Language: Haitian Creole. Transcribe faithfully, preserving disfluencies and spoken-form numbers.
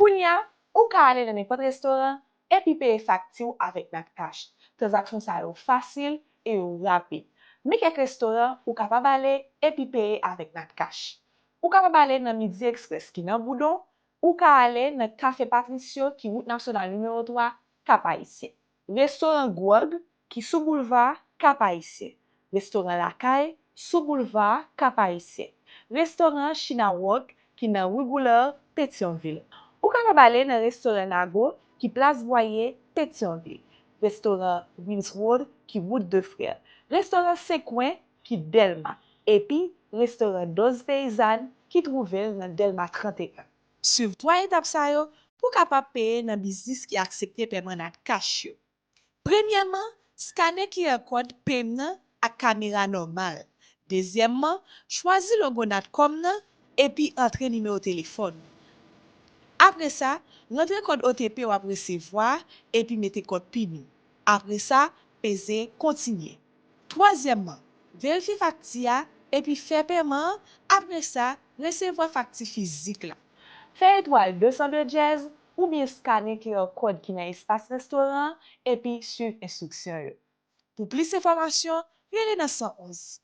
Kounye a, ou ka ale nan nenpòt restoran epi peye fakti w avèk Natcash. Tranzaksyon sa yo fasil e yo rapid. Men kèk restoran ou kapab ale epi peye avèk Natcash. Ou kapab ale nan Midi Express ki nan Boudon, ou ka ale nan Kafe Patricio ki wout nasyonal nimewo twa, Kap Ayisyen. Restoran Gwòg ki sou boulva Kap Ayisyen. Restoran Lakay sou boulva Kap Ayisyen. Restoran China Wok ki nan Rue Goulard, Petyonvil. Ou kapab ale nan restoran Nago ki Plas Bwaye, Petyonvil. Restoran Greens Road ki wout de Frè. Restoran Senkwen ki Dèlma. Epi restoran Doz Peyizàn ki twouve l nan Dèlma trannteyen. Swiv twa etap sa yo pou w kapab peye nan biznis ki aksepte pèman Natcash yo. Premyèman, skane Q R kòd pem nan ak kamera nòmal. Dezyèmman, chwazi logo Natcom nan epi antre nimewo telefòn ou. Apre sa, rantre kòd O T P w ap resevwa a epi mete kòd pin ou. Apre sa, peze Kontinye. Twazyèmman, verifye fakti a epi fè pèman an, apre sa, resevwa fakti fizik la. Fè etwal de san de dyèz oubyen skane Q R kòd ki nan espas restoran an epi swiv enstriksyon yo. Pou plis enfòmasyon, rele nan san onz.